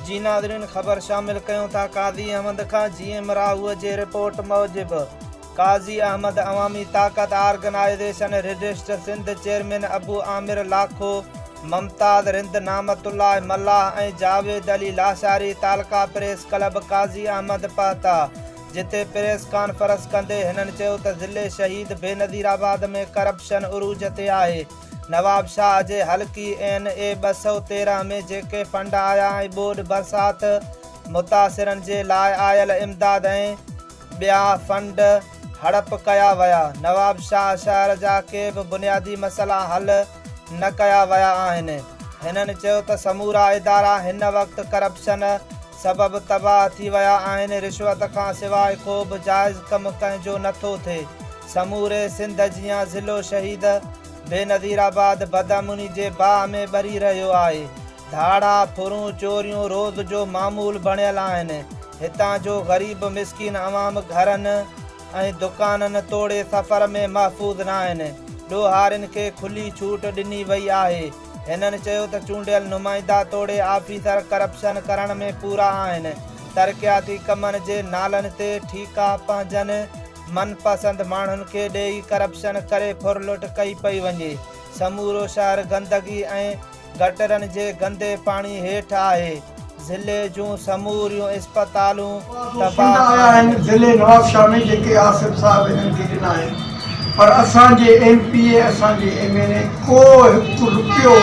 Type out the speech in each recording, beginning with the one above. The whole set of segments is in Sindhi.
جي ناظرين خبر شامل ڪيون ٿا قاضي احمد کان جي ايم راهوء جي رپورٽ موجب قاضي احمد عوامي طاقت آرگنائيزيشن رجسٽ سنڌ چيئرمين ابو عامر لاکو، ممتاز رند، نعمت الله ملاح ۽ جاويد علي لاشاري تعلقه پريس ڪلب قاضي احمد پهتا جتي پريس ڪانفرنس ڪندي هنن چيو ته ضلعي شهيد بينظير آباد ۾ ڪرپشن عروج تي آهي نوابشاهه جي حلقي اين اي 213 ۾ جيڪي فنڊ آيا ۽ ٻوڏ برسات متاثرن جي لاء آيل امداد ۽ ٻيا فنڊ هڙپ ڪيا ويا، نوابشاهه شهر جا ڪي به بنيادي مسئلا حل نه ڪيا ويا آهن. هنن چيو ته سمورا ادارا هن وقت ڪرپشن سبب تباهه ٿي ويا آهن، رشوت کان سواء ڪو به جائز ڪم ڪنهن جو نٿو ٿئي. سموري سنڌ جيان ضلعو شهيد بينظير آباد بدامني جي باهه ۾ ٻري رهيو آهي. ڌاڙا، ڦرون، چوريون روز جو معمول بڻيل آهن. هتان جو غريب مسڪين عوام گهرن ۽ دڪانن توڙي سفر ۾ محفوظ ناهن. ڏوهارين کي کلي ڇوٽ ڏني وئي آهي. هنن چيو ته چونڊيل نمائندا توڙي آفيسر ڪرپشن ڪرڻ ۾ پورا آهن. ترقياتي ڪمن جي نالن تي ٺيڪا پنهنجن من پسند ماڻهن کي ڏيئي ڪرپشن ڪري ڦرلٽ ڪئي پئي وڃي. سمورو شهر گندگي ۽ گٽرن جي گندي پاڻي هيٺ آهي. ضلعي جون سموريون اسپتالون فنڊ تباهه آيا آهن آهن. ضلعي نوابشاهه ۾ جيڪي آصف صاحب هنن کي ڏنا آهن پر اسان جي ايم پي اي اسان جي ايم اين اي ڪو هڪ رپيو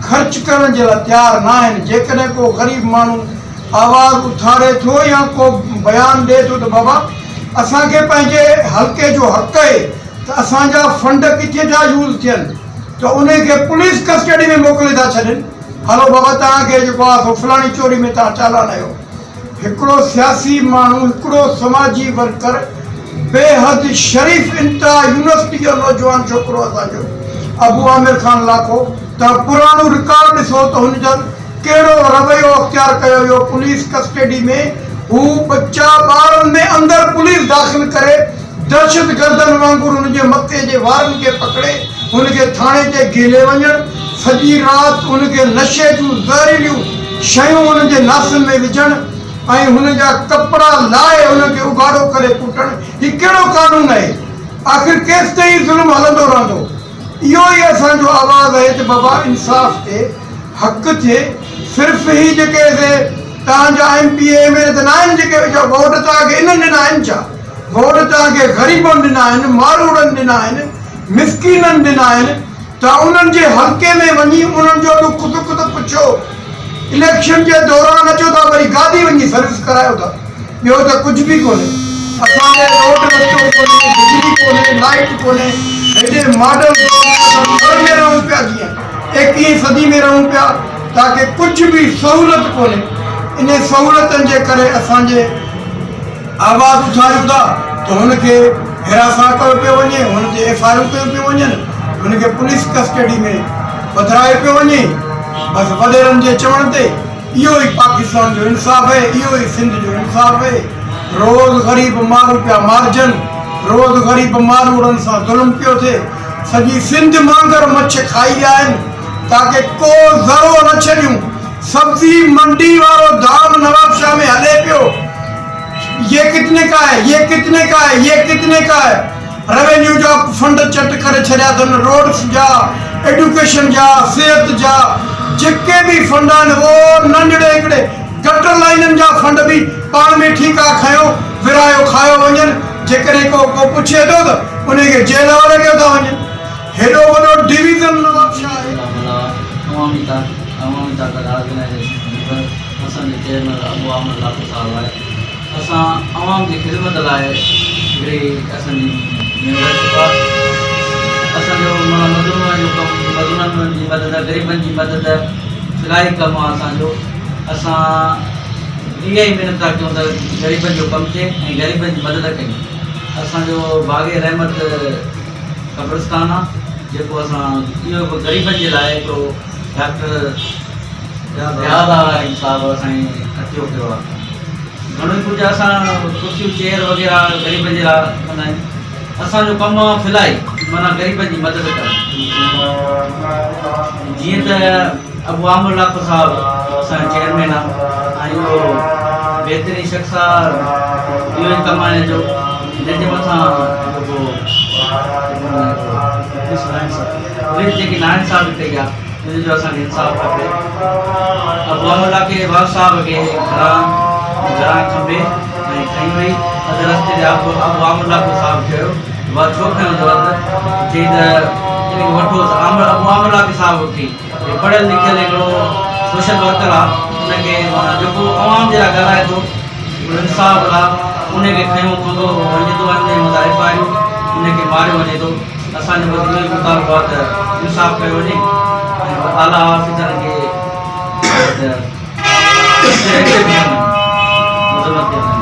خرچ ڪرڻ جي لاء تيار نه آهن جيڪڏهن ڪو غريب ماڻهو آواز اٿاري ٿو يا ڪو بيان ڏئي ٿو ته بابا اسان کي پنهنجي حلقي جو حق اهي ته اسان جا فنڊ ڪٿي ٿا يوز ٿين ته انهي کي پوليس ڪسٽڊي ۾ موڪلي ٿا ڇڏين هلو بابا توهان کي جيڪو آهي سو فلاڻي چوري ۾ توهان چالان آهيو. هڪڙو سياسي ماڻهو هڪڙو سماجي ورڪر بيحد شريف انتها يونيورسٽي جو نوجوان ڇوڪرو اسان جو ابو عامر خان لاکو توهان پراڻو رڪارڊ ڏسو ته هن جا ڪهڙو رويو اختيار ڪيو ويو پوليس ڪسٽڊي ۾ هو ٻچا ٻارن ۾ اندر پوليس داخل ڪري دهشتگردن وانگر هن جي مٿي جي وارن کي پڪڙي هن کي ٿاڻي تي گهلي وڃڻ، سڄي رات هن کي نشي جون زهريليون شيون هن جي ناسن ۾ وجهڻ ۽ هن جا ڪپڙا لاهي هن کي اگهاڙو ڪري ڪٽڻ هي ڪهڙو قانون آهي؟ آخر ڪيستائين هي ظلم هلندو رهندو؟ اهو ئي اسان جو آواز آهي ته بابا انصاف ٿئي، حق ٿئي، صرف هي جيڪي سي توهان جا M P A M N A ته ناهن جيڪي ووٽ توهان کي انهن ڏنا آهن ڇا؟ ووٽ توهان کي غريبن ڏنا آهن، ماروئڙن ڏنا آهن، مسڪينن ڏنا آهن ته انهن جي حلقي ۾ وڃي انهن جو ڏک سک ته پڇو. اليڪشن جي دوران اچو ٿا وري گاڏي وڃي سروس ڪرايو ٿا. ٻيو ته ڪجهه به ڪونهي. اسان ڏي روڊ رستو ڪونهي، بجلي ڪونهي، لائيٽ ڪونهي. هيڏي ماڊل دور ۾ اسان ٿر ۾ رهون پيا جيئن ايڪيهين صدي ۾ رهون پيا تاڪه ڪجهه به سهولت ڪونهي. انهي سهولتن جي ڪري اسان جي. آواز اٿاريون ٿا ته هن کي هراسان ڪيو پيو وڃي، هن تي ايف I آرون ڪيون پيون وڃن، هن کي پوليس ڪسٽڊي ۾ پڌرايو پيو وڃي، بس وڏيرن جي چوڻ تي اهو ئي پاڪستان جو انصاف اهي، اهو ئي سنڌ جو انصاف اهي، روز غريب مارو پيا مارجن، روز غريب ماروئڙن سان ظلم پيو ٿئي، سڄي سنڌ مانگر مڇ کائي ويا آهن، تاڪه ڪو ذرو نه ڇڏيون. سبزي منڊي وارو دام نوابشاهه ۾ هلي پيو يي ڪتني ڪا هي يي ڪتني ڪا هي يي ڪتني ڪا هي روينيو جا فنڊ چٽ ڪري ڇڏيا اٿن روڊس جا ايڊيوڪيشن جا صحت جا جيڪي به فنڊ آهن اهو ننڍڙي هڪڙي گٽر لائينن جا فنڊ به پاڻ ۾ ٺيڪا کنيو ورهايو کايو وڃن جيڪڏهن ڪو ڪو پڇي ٿو ته انهي کي جيل حوالي ڪيو ٿا وڃن. هيڏو وڏو ڊويزن نوابشاهه آهي. عوامي عوامي طاقت آرگنائيزيشن ميمبر اسان جو چيئرمين ابو عامر لاکو صاحب آهي اسان عوام جي خدمت لاء هڪڙي اسان جي ميمبرشپ آهي اسان جو معنيٰ مظلومن جو ڪم مظلومن جي مدد غريبن جي مدد فلاحي ڪم آهي اسان جو اسان اها ئي محنت ٿا ڪيون ته غريبن جو ڪم ٿئي ۽ غريبن جي مدد ڪيون اسان جو باغ رحمت قبرستان آ جيڪو اسان اهو به غريبن جي لاء هڪڙو ڊاڪٽر رياض آرائين صاحب اسان جي عطيو ڪيو آ گهڻو ئي ڪجهه اسان ڪرسيون چيئر وغيره غريبن جي لاء ڪندا آهيون اسان جو ڪم آ فلاحي معنيٰ غريبن جي مدد ڪرڻ جيئن ته. ابو عامر لاکو صاحب اسان جو چيئرمين آ ۽ اهو بهترين شخص آ اهو ئي ڪم آ هن جو جنهن جي مٿان جيڪو پوليس جيڪي نا انصافي ڪئي آ ان جو اسان کي انصاف کپي. ابو عامر لاکي والد صاحب کي گهران گهران کنڀي ۽ کنئي وئي اڌ رستي تي ابو عامر لاکو صاحب چيو وا ڇو کنيو اٿو اڌ چئي ته ان کي وٺوس عامر ابو عامر لاکي صاحب کي هي پڙهيل لکيل هڪڙو سوشل ورڪر آ ان کي معنيٰ جيڪو عوام جي لاء ڳالهائي ٿو هڪڙو انصاف لاء ان کي کنيو کنڀو وڃي ٿو ۽ ان جي مٿان ايف I آرون ان کي ماريو وڃي ٿو اسان جو بس اهو ئي مطالبو آ ته انصاف ڪيو وڃي ۽ اعليٰ آفيسرن کي مذمت ڪيو وڃي.